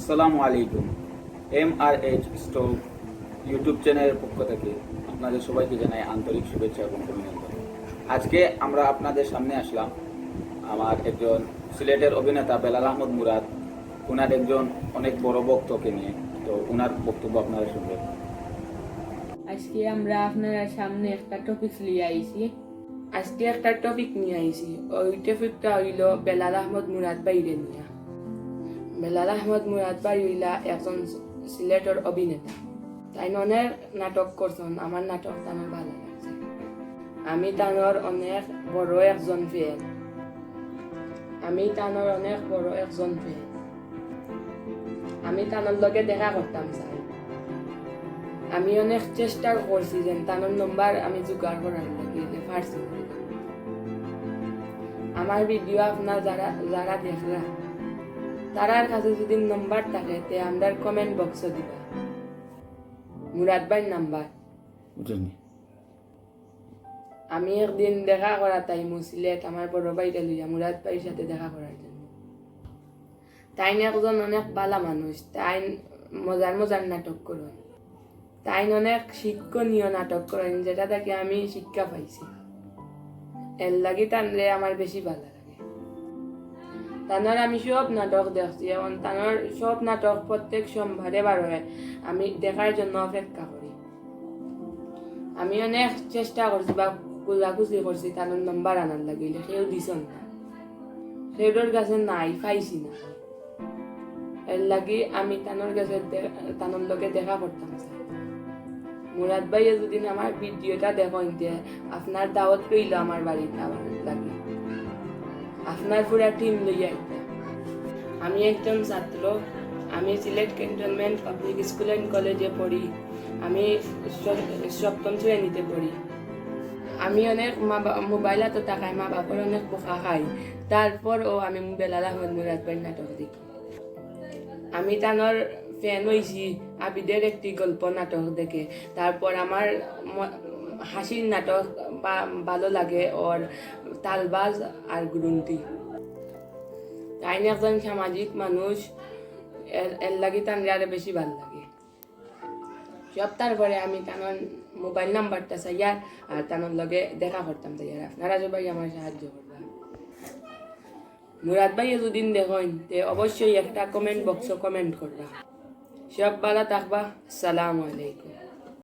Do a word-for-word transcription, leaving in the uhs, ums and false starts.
আসসালামু আলাইকুম। M R H stock YouTube চ্যানেলের পক্ষ থেকে আপনাদের সবাইকে জানাই আন্তরিক শুভেচ্ছা এবং অভিনন্দন। আজকে আমরা আপনাদের সামনে আসলাম আমার একজন সিলেটের অভিনেতা বেলাল আহমদ মুরাদ, ওনার একজন অনেক বড় ভক্তকে নিয়ে। তো ওনার বক্তব্য আপনারা শুনবেন। আজকে আমরা আপনারার সামনে একটা টপিক লইয়া আইছি। আজকে একটা টপিক নিয়া আইছি। ওই টপিকটা অইলো বেলাল আহমদ মুরাদ ভাইরে নিয়া। বেলাল আহমদ মুরাদ ভাই অইলা একজন সিলেটর অভিনেতা। তাইন অনেক নাটক করছইন, আমার নাটক তানর ভালা লাগছে। আমি তানর অনেক বড় একজন ফ্যান। আমি তানর অনেক বড় একজন ফ্যান। আমি তানর লগে দেখা করতাম চাই। আমি অনেক চেষ্টা করছি যেন তানর নম্বর আমি জোগাড় করার লাগি, যে পারছি না। আমার ভিডিও আপনারা যারা যারা দেখরা, তারার কাছে যদি নম্বর থাকে তে আমরার কমেন্ট বক্সো দিবা মুরাদ ভাইর নাম্বার। বুঝছনি? আমি একদিন দেখা করাত আইমু সিলেট আমার বড় ভাইরে লইয়া, মুরাদ ভাইর সাথে দেখা করার জন্য। তাইন একজন অনেক ভালা মানুষ, তাইন মজার মজার নাটক করইন। তাইন অনেক শিক্ষণীয় নাটক করইন, যেটা থাকি আমি শিক্ষা পাইছি। এর লাগি তানরে আমার বেশি ভালা লাগে। তানর আমি সব নাটক দেখছি এবং তানর সব নাটক প্রত্যেক সোমবারে বার অয়, আমি দেখার জন্য অপেক্ষা করি। আমি অনেক চেষ্টা করছি বা খোঁজাখুঁজি করছি তানর নম্বর আনার লাগি, কেউ দিছইন না, কেউর কাছে নাই, পাইছি না। এর লাগি আমি তানর কাছে দে- তানর লগে দেখা করতাম চাই। মুরাদ ভাইয়ে যদি আমার ভিডিওটা দেখইন তে আপনার দাওয়াত রইলো আমার বাড়িত আওয়ার লাগি। আপনার পুরা টিম লইয়া আইতা। আমি একজন ছাত্র, আমি Sylhet cantonment public school and কলেজে পড়ি। আমি স- সপ্তম শ্রেণীতে পড়ি। আমি অনেক মা বা- মোবাইল আতো থাকায় মা বাবার অনেক বকা খাই। তারপরও আমি বেলাল আহমদ মুরাদ ভাইর নাটক দেখি। আমি তানর ফ্যান অইছি আবিদের একটি গল্প নাটক দেখে। তারপর আমার ম- হাসির নাটক বা- ভালো লাগে ওর তালবাজ আর গুরুন্তি। তাইন একজন সামাজিক মানুষ, এর এর লাগি তানরে আরো বেশি ভালা লাগে। সপ্তাহর পরে আমি তানর মোবাইল নাম্বারটা চাইয়ার আর তানর লগে দেখা করতাম চাইয়ার। আপনারা সবাই আমার সাহায্য করবা। মুরাদ ভাইয়ে যদি দেখইন তে অবশ্যই একটা কমেন্ট বক্সো কমেন্ট করবা। সব ভালা থাকবা। আসসালামু আলাইকুম।